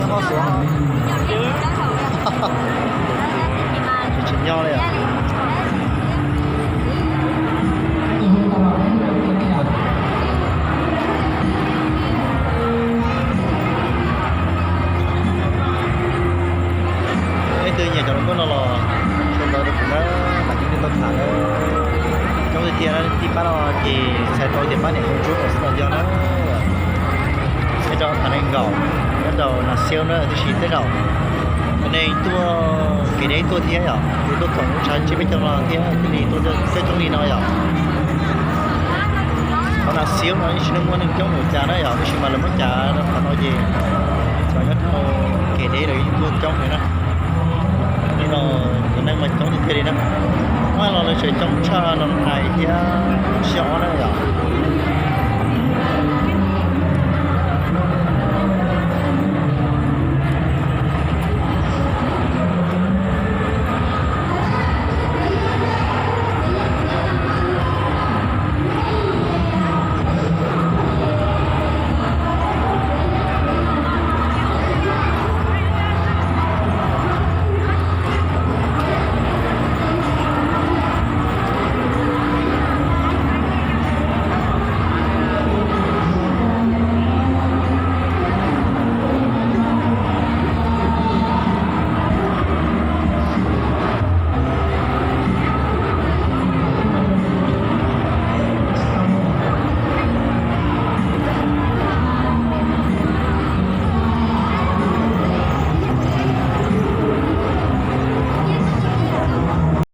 Noj xwb. Tsis nyob li os. Leej twg nyiam cov lus nkauj no los sau ntawv rau kuv na, mam coj nej tuaj tham na. Coob tiag tiag na, tib pab no ces txhais tau tias pab niam Hmoob Ntsuab xwb los yog na. Nyob rau Phav Nees Nkaum, nyob rau Nas Xiab na, tab sis tej zaum cov neeg tuaj kev deb tuaj thiab yom, ces tuaj koom lub tshav tsiab peb caug no thiab thiaj li tuaj coob coob li no yom. Qhov Nas Xiab no yeej tsis muaj neeg coob npaum cas na yom, tab sis mas lawv muab cav rau qhov no ces cov nyob rau kev deb lawv yeej tuaj coob heev na. Hnub no cov neeg mas coob tiag tiag li na. Hnub no lawv tseem coob tshaj no hais thiab xyoo ob na yom.